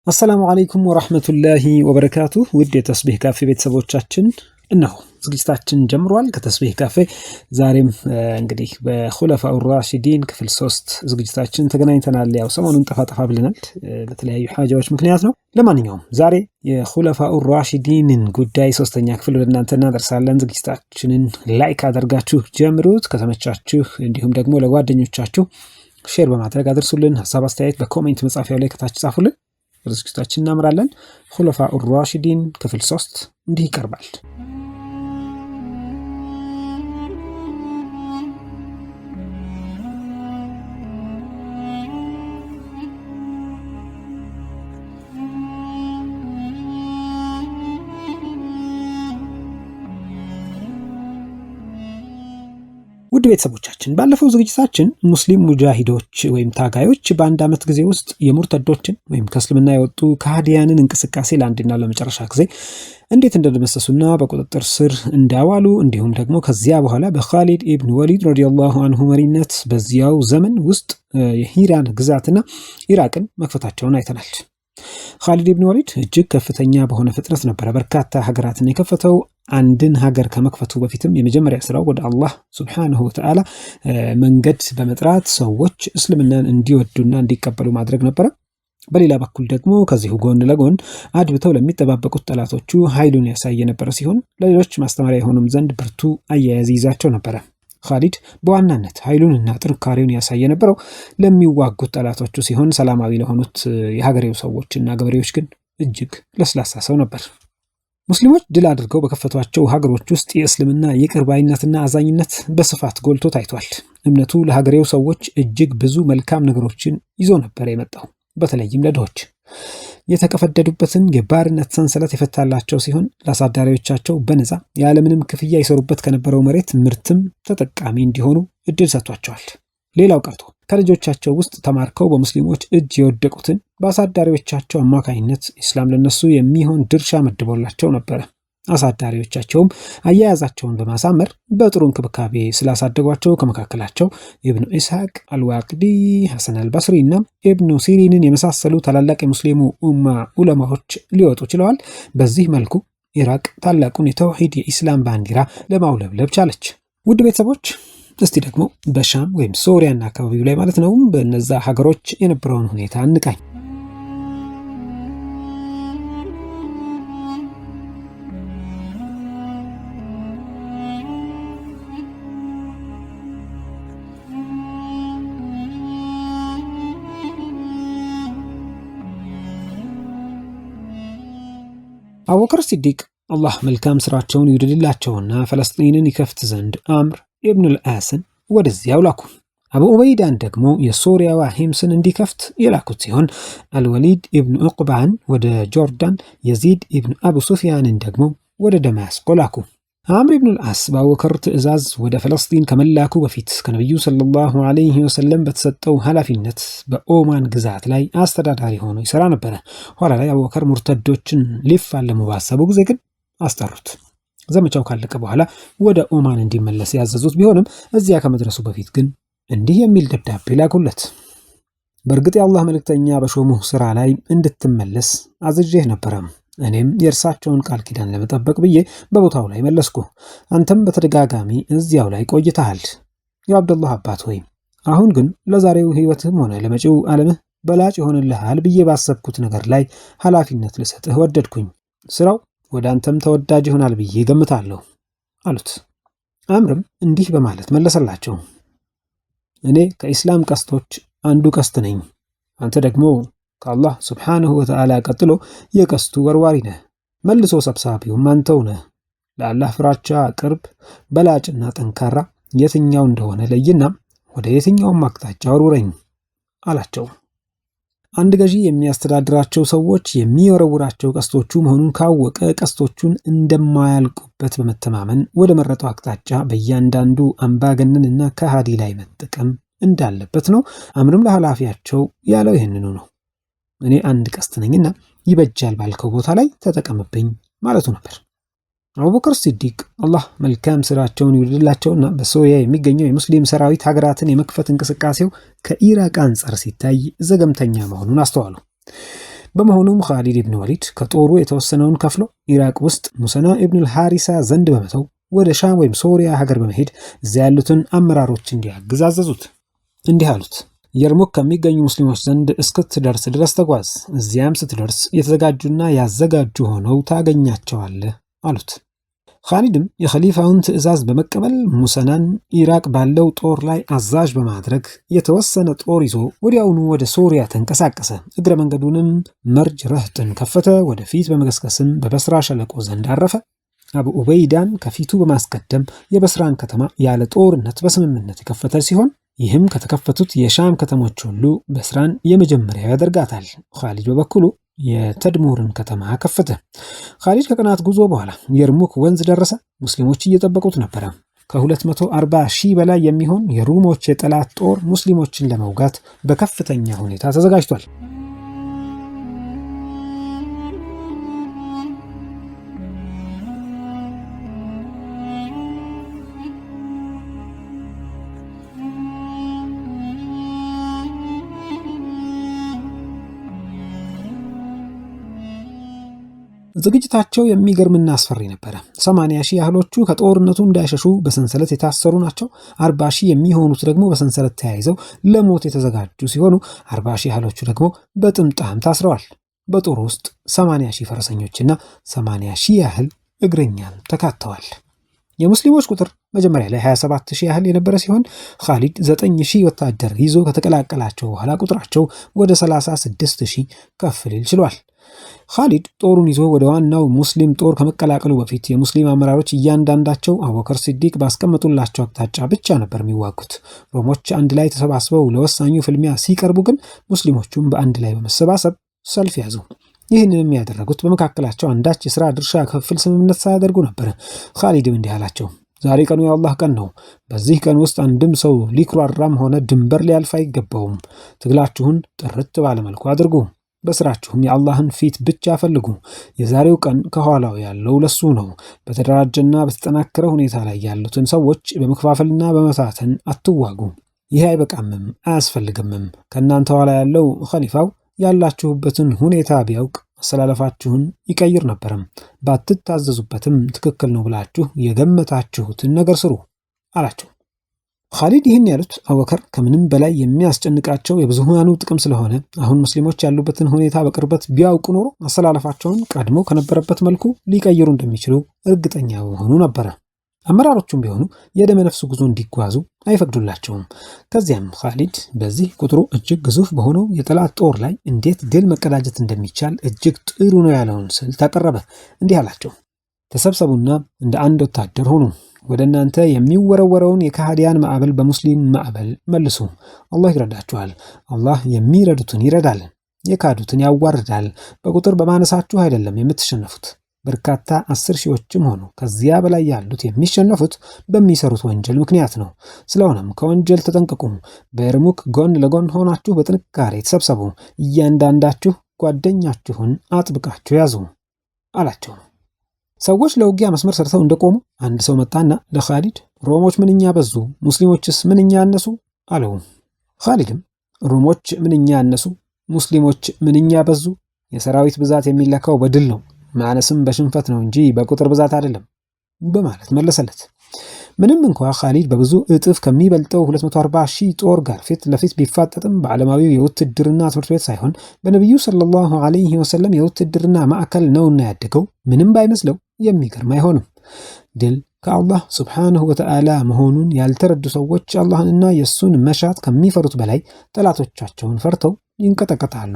السلام عليكم ورحمة الله وبركاته። ውድ የተስቢህ ካፌ ቤተሰቦቻችን፣ እነሆ ዝግጅታችን ጀምሯል። ከተስቢህ ካፌ ዛሬም እንግዲህ በኹለፋኡ ራሺዲን ክፍል 3 ዝግጅታችን ተገናኝተናል። ያው ሰሞኑን ጠፋ ጠፋ ብለናል፣ በተለያዩ ሓጃዎች ምክንያት ነው። ለማንኛውም ዛሬ የኹለፋኡ ራሺዲንን ጉዳይ ሶስተኛ ክፍል ወደ እናንተ እናደርሳለን። ዝግጅታችንን like አድርጋችሁ ጀምሩት ከተመቻችሁ፣ እንዲሁም ደግሞ ለጓደኞቻችሁ share በማድረግ አድርሱልን። ሀሳብ አስተያየት በ comment መጻፊያው ላይ ከታች ጻፉልን። ወደ ዝግጅታችን እናምራለን። ኹለፋኡ ራሺዲን ክፍል 3 እንዲህ ይቀርባል። ውድ ቤተሰቦቻችን፣ ባለፈው ዝግጅታችን ሙስሊም ሙጃሂዶች ወይም ታጋዮች በአንድ ዓመት ጊዜ ውስጥ የሙርተዶችን ወይም ከእስልምና የወጡ ከሃዲያንን እንቅስቃሴ ለአንድና ለመጨረሻ ጊዜ እንዴት እንደደመሰሱና በቁጥጥር ስር እንዳዋሉ፣ እንዲሁም ደግሞ ከዚያ በኋላ በኻሊድ ኢብን ወሊድ رضي الله عنه መሪነት በዚያው ዘመን ውስጥ የሂራን ግዛትና ኢራቅን መክፈታቸውን አይተናል። ኻሊድ ኢብን ወሊድ እጅግ ከፍተኛ በሆነ ፍጥነት ነበረ በርካታ ሀገራትን የከፈተው። አንድን ሀገር ከመክፈቱ በፊትም የመጀመሪያ ስራው ወደ አላህ سبحانه وتعالى መንገድ በመጥራት ሰዎች እስልምናን እንዲወዱና እንዲቀበሉ ማድረግ ነበረ። በሌላ በኩል ደግሞ ከዚሁ ጎን ለጎን አድብተው ለሚጠባበቁት ጠላቶቹ ኃይሉን ያሳይ የነበረ ሲሆን፣ ለሌሎች ማስተማሪያ የሆኑም ዘንድ ብርቱ አያያዝ ይዛቸው ነበረ። ኻሊድ በዋናነት ኃይሉንና ጥንካሬውን ያሳይ የነበረው ለሚዋጉት ጠላቶቹ ሲሆን፣ ሰላማዊ ለሆኑት የሀገሬው ሰዎችና ገበሬዎች ግን እጅግ ለስላሳ ሰው ነበር። ሙስሊሞች ድል አድርገው በከፈቷቸው ሀገሮች ውስጥ የእስልምና ይቅር ባይነትና አዛኝነት በስፋት ጎልቶ ታይቷል። እምነቱ ለሀገሬው ሰዎች እጅግ ብዙ መልካም ነገሮችን ይዞ ነበር የመጣው። በተለይም ለድሆች የተቀፈደዱበትን የባርነት ሰንሰለት የፈታላቸው ሲሆን፣ ለአሳዳሪዎቻቸው በነፃ ያለምንም ክፍያ ይሰሩበት ከነበረው መሬት ምርትም ተጠቃሚ እንዲሆኑ እድል ሰጥቷቸዋል። ሌላው ቀርቶ ከልጆቻቸው ውስጥ ተማርከው በሙስሊሞች እጅ የወደቁትን በአሳዳሪዎቻቸው አማካኝነት ኢስላም ለነሱ የሚሆን ድርሻ መድቦላቸው ነበረ። አሳዳሪዎቻቸውም አያያዛቸውን በማሳመር በጥሩ እንክብካቤ ስላሳደጓቸው ከመካከላቸው ኢብኑ ኢስሐቅ አልዋቅዲ፣ ሐሰን አልባስሪ እና ኢብኑ ሲሪንን የመሳሰሉ ታላላቅ የሙስሊሙ ኡማ ዑለማዎች ሊወጡ ችለዋል። በዚህ መልኩ ኢራቅ ታላቁን የተውሂድ የኢስላም ባንዲራ ለማውለብለብ ቻለች። ውድ ቤተሰቦች፣ እስቲ ደግሞ በሻም ወይም ሶሪያና አካባቢው ላይ ማለት ነው፣ በነዛ ሀገሮች የነበረውን ሁኔታ እንቃኝ። አቡበከር ሲዲቅ አላህ መልካም ስራቸውን ይውደድላቸውና ፈለስጢንን ይከፍት ዘንድ አምር ኢብኑል አስን ወደዚያው ላኩ። አቡ ኡበይዳን ደግሞ የሶሪያዋ ሂምስን እንዲከፍት የላኩት ሲሆን፣ አልወሊድ ኢብኑ ዑቅባን ወደ ጆርዳን፣ የዚድ ኢብኑ አቡ ሱፊያንን ደግሞ ወደ ደማስቆ ላኩ። አምር ኢብኑል አስ በአቡበከር ትዕዛዝ ወደ ፈለስጢን ከመላኩ በፊት ከነቢዩ صلى الله عليه وسلم በተሰጠው ኃላፊነት በኦማን ግዛት ላይ አስተዳዳሪ ሆኖ ይሰራ ነበረ። ኋላ ላይ አቡበከር ሙርተዶችን ሊፋለሙ ባሰቡ ጊዜ ግን አስጠሩት። ዘመቻው ካለቀ በኋላ ወደ ኦማን እንዲመለስ ያዘዙት ቢሆንም፣ እዚያ ከመድረሱ በፊት ግን እንዲህ የሚል ደብዳቤ ላኩለት። በእርግጥ የአላህ መልእክተኛ በሾሙህ ስራ ላይ እንድትመለስ አዝዤህ ነበረ። እኔም የእርሳቸውን ቃል ኪዳን ለመጠበቅ ብዬ በቦታው ላይ መለስኩ። አንተም በተደጋጋሚ እዚያው ላይ ቆይተሃል። የአብደላህ አባት ሆይ፣ አሁን ግን ለዛሬው ህይወትህም ሆነ ለመጪው ዓለምህ በላጭ ይሆንልሃል ብዬ ባሰብኩት ነገር ላይ ኃላፊነት ልሰጥህ ወደድኩኝ። ስራው ወደ አንተም ተወዳጅ ይሆናል ብዬ ገምታለሁ አሉት። አምርም እንዲህ በማለት መለሰላቸው። እኔ ከኢስላም ቀስቶች አንዱ ቀስት ነኝ። አንተ ደግሞ ከአላህ سبحانه وتعالى ቀጥሎ የቀስቱ ወርዋሪ ነህ። መልሶ ሰብሳቢውም አንተው ነህ። ለአላህ ፍራቻ ቅርብ፣ በላጭና ጠንካራ የትኛው እንደሆነ ለይና ወደ የትኛውም አቅጣጫ ወርውረኝ አላቸው። አንድ ገዢ የሚያስተዳድራቸው ሰዎች የሚወረውራቸው ቀስቶቹ መሆኑን ካወቀ፣ ቀስቶቹን እንደማያልቁበት በመተማመን ወደ መረጠው አቅጣጫ በእያንዳንዱ አምባገነን እና ከሃዲ ላይ መጠቀም እንዳለበት ነው። አምርም ለኃላፊያቸው ያለው ይህንኑ ነው። እኔ አንድ ቀስት ነኝና ይበጃል ባልከው ቦታ ላይ ተጠቀምብኝ ማለቱ ነበር። አቡበክር ሲዲቅ አላህ መልካም ስራቸውን ይውደድላቸውና በሶሪያ የሚገኘው የሙስሊም ሰራዊት ሀገራትን የመክፈት እንቅስቃሴው ከኢራቅ አንጻር ሲታይ ዘገምተኛ መሆኑን አስተዋሉ። በመሆኑም ኻሊድ ኢብን ወሊድ ከጦሩ የተወሰነውን ከፍሎ ኢራቅ ውስጥ ሙሰና ኢብኑል ሐሪሳ ዘንድ በመተው ወደ ሻም ወይም ሶሪያ ሀገር በመሄድ እዚያ ያሉትን አመራሮች እንዲያግዝ አዘዙት። እንዲህ አሉት፣ የርሙክ ከሚገኙ ሙስሊሞች ዘንድ እስክትደርስ ድረስ ተጓዝ። እዚያም ስትደርስ የተዘጋጁና ያዘጋጁ ሆነው ታገኛቸዋለህ አሉት። ኻሊድም የኸሊፋውን ትዕዛዝ በመቀበል ሙሰናን ኢራቅ ባለው ጦር ላይ አዛዥ በማድረግ የተወሰነ ጦር ይዞ ወዲያውኑ ወደ ሶሪያ ተንቀሳቀሰ። እግረ መንገዱንም መርጅ ረህጥን ከፈተ። ወደፊት በመገስገስም በበስራ ሸለቆ ዘንድ አረፈ። አቡ ኡበይዳን ከፊቱ በማስቀደም የበስራን ከተማ ያለ ጦርነት በስምምነት የከፈተ ሲሆን ይህም ከተከፈቱት የሻም ከተሞች ሁሉ በስራን የመጀመሪያው ያደርጋታል። ኻሊድ በበኩሉ የተድሞርን ከተማ ከፈተ። ኻሊድ ከቀናት ጉዞ በኋላ የርሙክ ወንዝ ደረሰ። ሙስሊሞች እየጠበቁት ነበረ። ከ240 ሺህ በላይ የሚሆን የሩሞች የጠላት ጦር ሙስሊሞችን ለመውጋት በከፍተኛ ሁኔታ ተዘጋጅቷል። ዝግጅታቸው የሚገርምና አስፈሪ ነበረ። 80 ሺህ ያህሎቹ ከጦርነቱ እንዳይሸሹ በሰንሰለት የታሰሩ ናቸው። 40 ሺህ የሚሆኑት ደግሞ በሰንሰለት ተያይዘው ለሞት የተዘጋጁ ሲሆኑ 40 ሺህ ያህሎቹ ደግሞ በጥምጣም ታስረዋል። በጦሩ ውስጥ 80 ሺህ ፈረሰኞችና 80 ሺህ ያህል እግረኛም ተካተዋል። የሙስሊሞች ቁጥር መጀመሪያ ላይ 27 ሺህ ያህል የነበረ ሲሆን ኻሊድ 9 ሺህ ወታደር ይዞ ከተቀላቀላቸው በኋላ ቁጥራቸው ወደ 36 ሺህ ከፍ ሊል ችሏል። ኻሊድ ጦሩን ይዞ ወደ ዋናው ሙስሊም ጦር ከመቀላቀሉ በፊት የሙስሊም አመራሮች እያንዳንዳቸው አቡበከር ሲዲቅ ባስቀመጡላቸው አቅጣጫ ብቻ ነበር የሚዋጉት። ሮሞች አንድ ላይ ተሰባስበው ለወሳኙ ፍልሚያ ሲቀርቡ ግን ሙስሊሞቹም በአንድ ላይ በመሰባሰብ ሰልፍ ያዙ። ይህንንም ያደረጉት በመካከላቸው አንዳች የሥራ ድርሻ ክፍፍል ስምምነት ሳያደርጉ ነበር። ኻሊድም እንዲህ አላቸው፣ ዛሬ ቀኑ የአላህ ቀን ነው። በዚህ ቀን ውስጥ አንድም ሰው ሊኩራራም ሆነ ድንበር ሊያልፍ አይገባውም። ትግላችሁን ጥርት ባለመልኩ አድርጉ። በስራችሁም የአላህን ፊት ብቻ ፈልጉ። የዛሬው ቀን ከኋላው ያለው ለሱ ነው። በተደራጀና በተጠናከረ ሁኔታ ላይ ያሉትን ሰዎች በመከፋፈልና በመሳተን አትዋጉ። ይህ አይበቃምም አያስፈልግምም። ከእናንተ ኋላ ያለው ኸሊፋው ያላችሁበትን ሁኔታ ቢያውቅ አሰላለፋችሁን ይቀይር ነበርም። ባትታዘዙበትም ትክክል ነው ብላችሁ የገመታችሁትን ነገር ስሩ አላቸው። ኻሊድ ይህን ያሉት አቡበከር ከምንም በላይ የሚያስጨንቃቸው የብዙሃኑ ጥቅም ስለሆነ አሁን ሙስሊሞች ያሉበትን ሁኔታ በቅርበት ቢያውቁ ኖሮ አሰላለፋቸውን ቀድሞ ከነበረበት መልኩ ሊቀይሩ እንደሚችሉ እርግጠኛ በመሆኑ ነበረ። አመራሮቹም ቢሆኑ የደመ ነፍስ ጉዞ እንዲጓዙ አይፈቅዱላቸውም። ከዚያም ኻሊድ በዚህ ቁጥሩ እጅግ ግዙፍ በሆነው የጠላት ጦር ላይ እንዴት ድል መቀዳጀት እንደሚቻል እጅግ ጥሩ ነው ያለውን ስልት አቀረበ። እንዲህ አላቸው፣ ተሰብሰቡና እንደ አንድ ወታደር ሆኑ። ወደ እናንተ የሚወረወረውን የከሃዲያን ማዕበል በሙስሊም ማዕበል መልሱ። አላህ ይረዳችኋል። አላህ የሚረዱትን ይረዳል፣ የካዱትን ያዋርዳል። በቁጥር በማነሳችሁ አይደለም የምትሸነፉት። በርካታ 10 ሺዎችም ሆኑ ከዚያ በላይ ያሉት የሚሸነፉት በሚሰሩት ወንጀል ምክንያት ነው። ስለሆነም ከወንጀል ተጠንቀቁ። በየርሙክ ጎን ለጎን ሆናችሁ በጥንካሬ ተሰብሰቡ። እያንዳንዳችሁ ጓደኛችሁን አጥብቃችሁ ያዙ አላቸው። ሰዎች ለውጊያ መስመር ሰርተው እንደቆሙ አንድ ሰው መጣና ለኻሊድ ሮሞች ምንኛ በዙ፣ ሙስሊሞችስ ምንኛ አነሱ አለው። ኻሊድም ሮሞች ምንኛ አነሱ፣ ሙስሊሞች ምንኛ በዙ፣ የሰራዊት ብዛት የሚለካው በድል ነው፣ ማነስም በሽንፈት ነው እንጂ በቁጥር ብዛት አይደለም በማለት መለሰለት። ምንም እንኳ ኻሊድ በብዙ እጥፍ ከሚበልጠው 240 ሺህ ጦር ጋር ፊት ለፊት ቢፋጠጥም በዓለማዊው የውትድርና ትምህርት ቤት ሳይሆን በነቢዩ ሰለላሁ ዐለይሂ ወሰለም የውትድርና ማዕከል ነውና ያደገው ምንም ባይመስለው የሚገርም አይሆንም። ድል ከአላህ ሱብሓነሁ ወተዓላ መሆኑን ያልተረዱ ሰዎች አላህንና የእሱን መሻት ከሚፈሩት በላይ ጠላቶቻቸውን ፈርተው ይንቀጠቀጣሉ።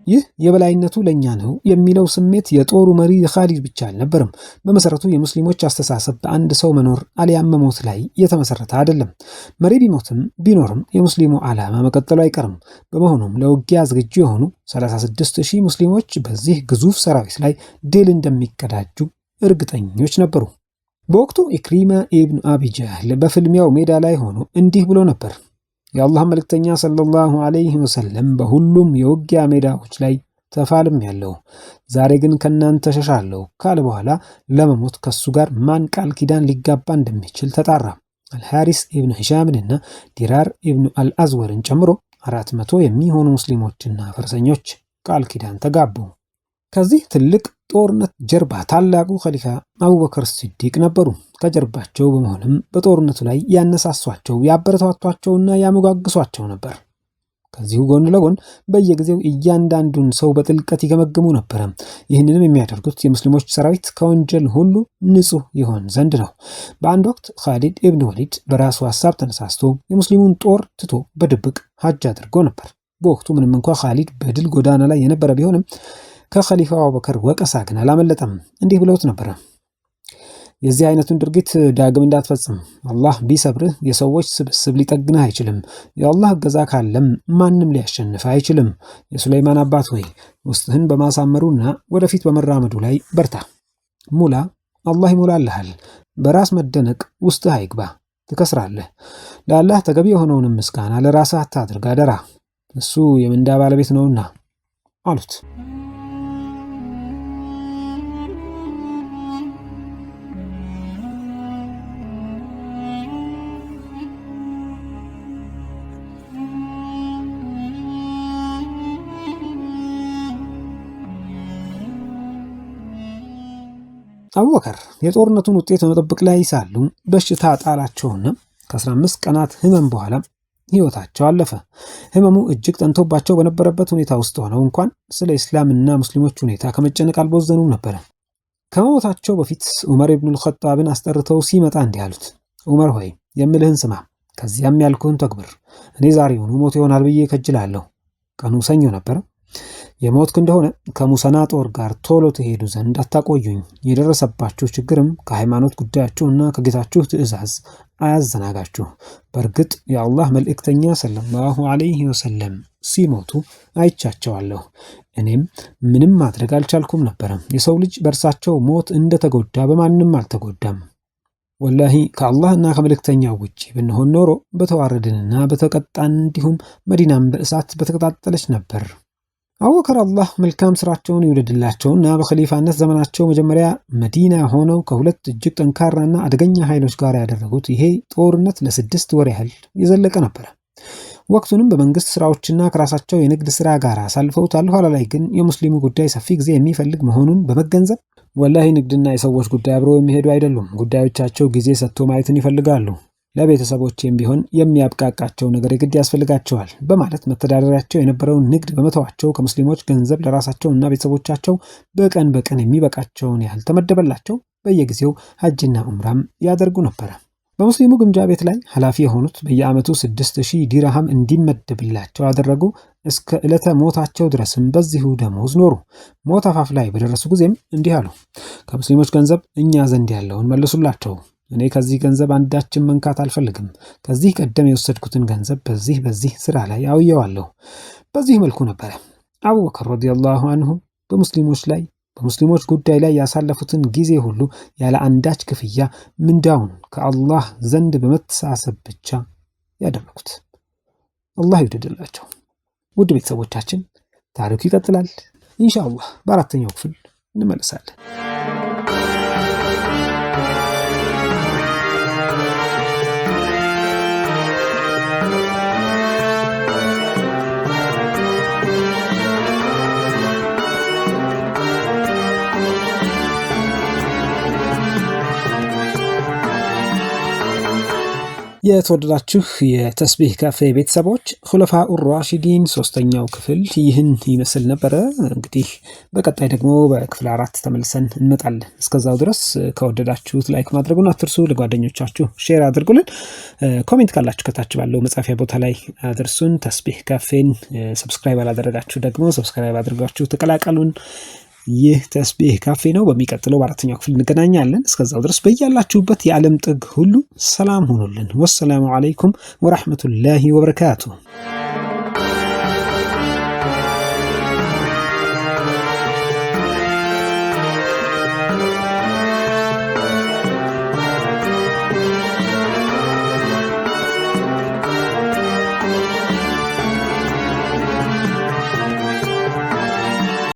ይህ የበላይነቱ ለእኛ ነው የሚለው ስሜት የጦሩ መሪ ኻሊድ ብቻ አልነበርም። በመሰረቱ የሙስሊሞች አስተሳሰብ በአንድ ሰው መኖር አሊያም መሞት ላይ የተመሰረተ አይደለም። መሪ ቢሞትም ቢኖርም የሙስሊሙ ዓላማ መቀጠሉ አይቀርም። በመሆኑም ለውጊያ ዝግጁ የሆኑ 36 ሺህ ሙስሊሞች በዚህ ግዙፍ ሰራዊት ላይ ድል እንደሚቀዳጁ እርግጠኞች ነበሩ። በወቅቱ ኢክሪማ ኢብኑ አቢ ጃህል በፍልሚያው ሜዳ ላይ ሆኖ እንዲህ ብሎ ነበር። የአላህ መልእክተኛ ሰለላሁ ዐለይሂ ወሰለም በሁሉም የውጊያ ሜዳዎች ላይ ተፋልም ያለው ዛሬ ግን ከናንተ ሸሻለሁ ካለ በኋላ ለመሞት ከሱ ጋር ማን ቃል ኪዳን ሊጋባ እንደሚችል ተጣራ። አልሐሪስ ኢብኑ ሂሻምንና ዲራር ኢብኑ አልአዝወርን ጨምሮ 400 የሚሆኑ ሙስሊሞችና ፈረሰኞች ቃል ኪዳን ተጋቡ። ከዚህ ትልቅ ጦርነት ጀርባ ታላቁ ኸሊፋ አቡበከር ሲዲቅ ነበሩ። ከጀርባቸው በመሆንም በጦርነቱ ላይ ያነሳሷቸው፣ ያበረታቷቸውና ያሞጋግሷቸው ነበር። ከዚሁ ጎን ለጎን በየጊዜው እያንዳንዱን ሰው በጥልቀት ይገመግሙ ነበረ። ይህንንም የሚያደርጉት የሙስሊሞች ሰራዊት ከወንጀል ሁሉ ንጹሕ ይሆን ዘንድ ነው። በአንድ ወቅት ኻሊድ ኢብን ወሊድ በራሱ ሀሳብ ተነሳስቶ የሙስሊሙን ጦር ትቶ በድብቅ ሀጅ አድርጎ ነበር። በወቅቱ ምንም እንኳ ኻሊድ በድል ጎዳና ላይ የነበረ ቢሆንም ከኸሊፋው አቡበከር ወቀሳ ግን አላመለጠም። እንዲህ ብለውት ነበረ። የዚህ አይነቱን ድርጊት ዳግም እንዳትፈጽም፣ አላህ ቢሰብርህ የሰዎች ስብስብ ሊጠግንህ አይችልም። የአላህ እገዛ ካለም ማንም ሊያሸንፍህ አይችልም። የሱለይማን አባት ሆይ ውስጥህን በማሳመሩና ወደፊት በመራመዱ ላይ በርታ፣ ሙላ፣ አላህ ይሞላልሃል። በራስ መደነቅ ውስጥህ አይግባ፣ ትከስራለህ። ለአላህ ተገቢ የሆነውንም ምስጋና ለራስህ አታድርግ አደራ፣ እሱ የምንዳ ባለቤት ነውና አሉት። አቡበከር የጦርነቱን ውጤት በመጠበቅ ላይ ሳሉ በሽታ ጣላቸውና ከ15 ቀናት ህመም በኋላ ህይወታቸው አለፈ። ህመሙ እጅግ ጠንቶባቸው በነበረበት ሁኔታ ውስጥ ሆነው እንኳን ስለ እስላምና ሙስሊሞች ሁኔታ ከመጨነቅ አልቦዘኑም ነበረ። ከመሞታቸው በፊት ዑመር ኢብኑል ኸጣብን አስጠርተው ሲመጣ እንዲህ አሉት። ዑመር ሆይ የምልህን ስማ፣ ከዚያም ያልኩህን ተግብር። እኔ ዛሬውኑ ሞት ይሆናል ብዬ ከጅላለሁ። ቀኑ ሰኞ ነበረ። የሞትክ እንደሆነ ከሙሰና ጦር ጋር ቶሎ ትሄዱ ዘንድ አታቆዩኝ። የደረሰባችሁ ችግርም ከሃይማኖት ጉዳያችሁና ከጌታችሁ ትእዛዝ አያዘናጋችሁ። በእርግጥ የአላህ መልእክተኛ ሰለላሁ ዐለይሂ ወሰለም ሲሞቱ አይቻቸዋለሁ። እኔም ምንም ማድረግ አልቻልኩም ነበረ። የሰው ልጅ በእርሳቸው ሞት እንደተጎዳ በማንም አልተጎዳም። ወላሂ ከአላህና ከመልእክተኛው ውጪ ብንሆን ኖሮ በተዋረድንና በተቀጣን እንዲሁም መዲናም በእሳት በተቀጣጠለች ነበር። አቡበከር አላህ መልካም ስራቸውን ይውደድላቸውና በኸሊፋነት ዘመናቸው መጀመሪያ መዲና ሆነው ከሁለት እጅግ ጠንካራና አደገኛ ኃይሎች ጋር ያደረጉት ይሄ ጦርነት ለ6 ወር ያህል የዘለቀ ነበረ። ወቅቱንም በመንግስት ስራዎችና ከራሳቸው የንግድ ስራ ጋር አሳልፈውታል። ኋላ ላይ ግን የሙስሊሙ ጉዳይ ሰፊ ጊዜ የሚፈልግ መሆኑን በመገንዘብ ወላሂ ንግድና የሰዎች ጉዳይ አብረው የሚሄዱ አይደሉም፣ ጉዳዮቻቸው ጊዜ ሰጥቶ ማየትን ይፈልጋሉ፣ ለቤተሰቦቼም ቢሆን የሚያብቃቃቸው ነገር የግድ ያስፈልጋቸዋል በማለት መተዳደሪያቸው የነበረውን ንግድ በመተዋቸው ከሙስሊሞች ገንዘብ ለራሳቸውና ቤተሰቦቻቸው በቀን በቀን የሚበቃቸውን ያህል ተመደበላቸው። በየጊዜው ሐጅና ዑምራም ያደርጉ ነበረ። በሙስሊሙ ግምጃ ቤት ላይ ኃላፊ የሆኑት በየዓመቱ 6000 ዲርሃም እንዲመደብላቸው አደረጉ። እስከ ዕለተ ሞታቸው ድረስም በዚሁ ደሞዝ ኖሩ። ሞት አፋፍ ላይ በደረሱ ጊዜም እንዲህ አሉ። ከሙስሊሞች ገንዘብ እኛ ዘንድ ያለውን መልሱላቸው። እኔ ከዚህ ገንዘብ አንዳችን መንካት አልፈልግም። ከዚህ ቀደም የወሰድኩትን ገንዘብ በዚህ በዚህ ስራ ላይ አውየዋለሁ። በዚህ መልኩ ነበረ አቡበከር ረዲየላሁ አንሁ በሙስሊሞች ላይ በሙስሊሞች ጉዳይ ላይ ያሳለፉትን ጊዜ ሁሉ ያለ አንዳች ክፍያ ምንዳውን ከአላህ ዘንድ በመተሳሰብ ብቻ ያደረጉት። አላህ ይውደድላቸው። ውድ ቤተሰቦቻችን ታሪኩ ይቀጥላል። ኢንሻአላህ በአራተኛው ክፍል እንመለሳለን። የተወደዳችሁ የተስቢህ ካፌ ቤተሰቦች ኹለፋኡ ራሺዲን ሶስተኛው ክፍል ይህን ይመስል ነበረ። እንግዲህ በቀጣይ ደግሞ በክፍል 4 ተመልሰን እንመጣለን። እስከዛው ድረስ ከወደዳችሁት like ማድረጉን አትርሱ። ለጓደኞቻችሁ share አድርጉልን። comment ካላችሁ ከታች ባለው መጻፊያ ቦታ ላይ አድርሱን። ተስቢህ ካፌን subscribe አላደረጋችሁ ደግሞ subscribe አድርጋችሁ ተቀላቀሉን። ይህ ተስቢህ ካፌ ነው። በሚቀጥለው በአራተኛው ክፍል እንገናኛለን። እስከዛው ድረስ በያላችሁበት የዓለም ጥግ ሁሉ ሰላም ሁኑልን። ወሰላሙ አለይኩም ወራህመቱላሂ ወበረካቱ።